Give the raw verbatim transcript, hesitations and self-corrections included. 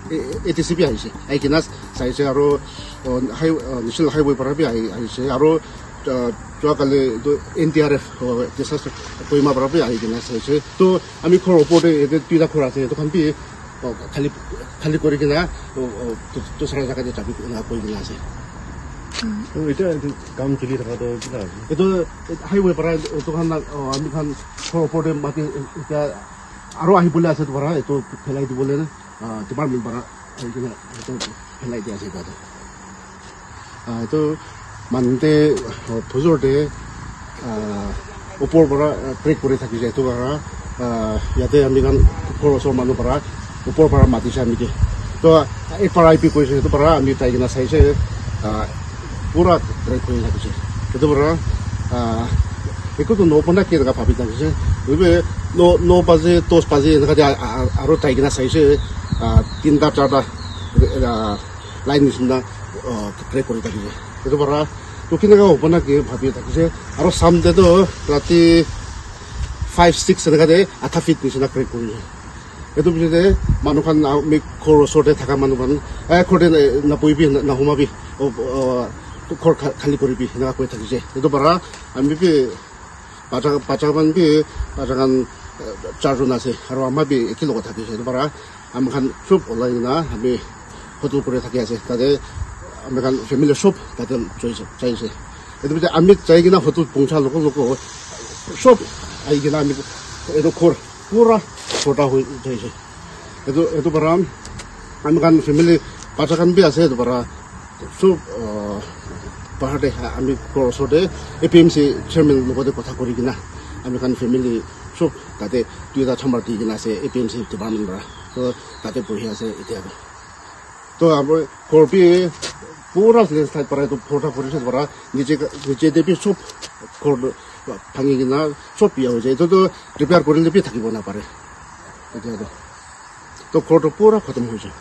A T C bi ahise, ahi kena saise aro, uh, high, uh, National Highway para bi ahi, ahise aro, uh, jua kali etu N D R F, uh, disaster Kohima para bi ahi kena saise. To ami ghor opor te yate duita ghor ase, etu khan bi, uh, khali, khali kuri kena, uh, uh, dusra jaga te jabi kena koi kena ase. To etia etu kam choli thaka to kila ase? Etu highway para etu khan, uh, ami khan ghor opor te mati etia aro ahi bole ase, etu para etu phelai dibole na, uh, department para ahi kena etu phelai dia ase etu. Ah, etu manu te, ah, phujor te, ah, upor para, ah, crack kuri thakise, etu para, ah, yate ami khan ghor osor manu para upor para mati se ami ke. To F R I P koise, etu para ami tai kena saise, ah, pura crack kuri thakise. Etu para, ah, eku to nobo na ke eneka bhabi thakise. Hoibe no, no baje, dos baje eneka te, ah, ah, aro tai kena saise, ah, tinta charta, ah, line nisna, uh, crack kuri thakise. Etu para to kineka hobo na ke bhabi thakise. Aro sam te to rati five, six eneka te adha feet nisna crack kuri. Etu piche te manu khan, ah, ami ghor osor te thaka manu khan, "Eh, ghor te na, napuibi, na, nahumabi. Oh, oh, ghor kha-, khali kuribi," eneka koi thakise. Etu para ami bi bacha, bacha khan bi, bacha khan, eh, charjon ase. Aro ama bi eki logot thakise. Etu para ami khan sob olai kena ami hotel kuri thaki ase. Tate ami khan family sob tate jai ase, jai ase. Etu piche ami jai kena hotel pungcha logo logo sob ahi kena ami etu ghor pura phota hoi jaise. Etu, etu para ami khan family bacha khan bi ase, etu para sob, ah, bahar te ami ghor osor te A P M C chairman logot te kotha kuri kena ami khan family sob tate duita chamber di kena ase A P M C department para. To tate bohi ase etia to. To ami ghor bi pura landslide para etu phota puri se para niche, niche te bi sob ghor bhangi kena sob biya hoi jai. Etu to repair kurile bi thakibo na pare. Etia to, to ghor to pura khatam hoi jai.